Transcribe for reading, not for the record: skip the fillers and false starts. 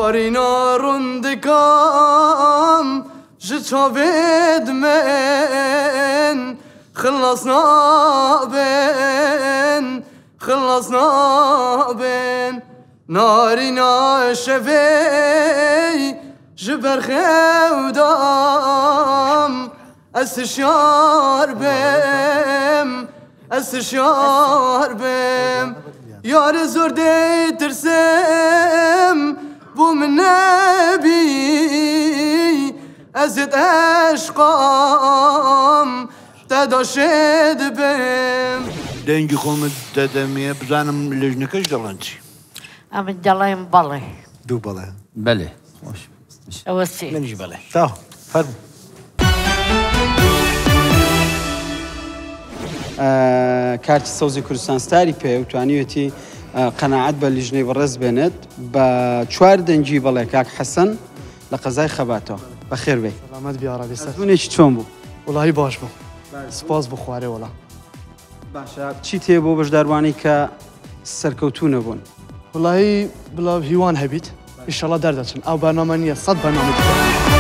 بارینا روندکام ji çavêd min xilas nabin xilas nabin Narîna şevê ji ber xewdam ez hişyar bim ez hişyar bim Yar zor dêtirsim bû min nebî ez ê eşqam te da şê dibim. دەنگی خۆمت دەدەمێ بزانم لیژنەکەش دەڵێن چی. ئەمن دەڵێم بەڵێ. دوو بەڵێ. بەلێ. ئەوە سێ. منیش بەڵێ. تەواو فەرموو. کارتی سەوزی کوردستان ستاری پێیە و توانیوێتی قەناعەت بە لیژنەی بەڕێز بێنێت بە چوار دەنگی بەڵێ کاک حەسەن لە قەزای خەباتەوە بەخێر بێی. سەلامەت بی یاڕەبی سەر. ئەزموونێکی چۆن بوو؟ وەڵاهی باش بوو سوپاس بۆ خوارێ وەڵا. باشە چیت هەیە بۆ بەشداربووانەی کە سەرکەوتوو نەبوون؟ وەڵاهی بڵا هیوان هەبیت ئیشەڵا دەردەچن ئەو بەرنامە نییە سەد بەرنامەی دیکە.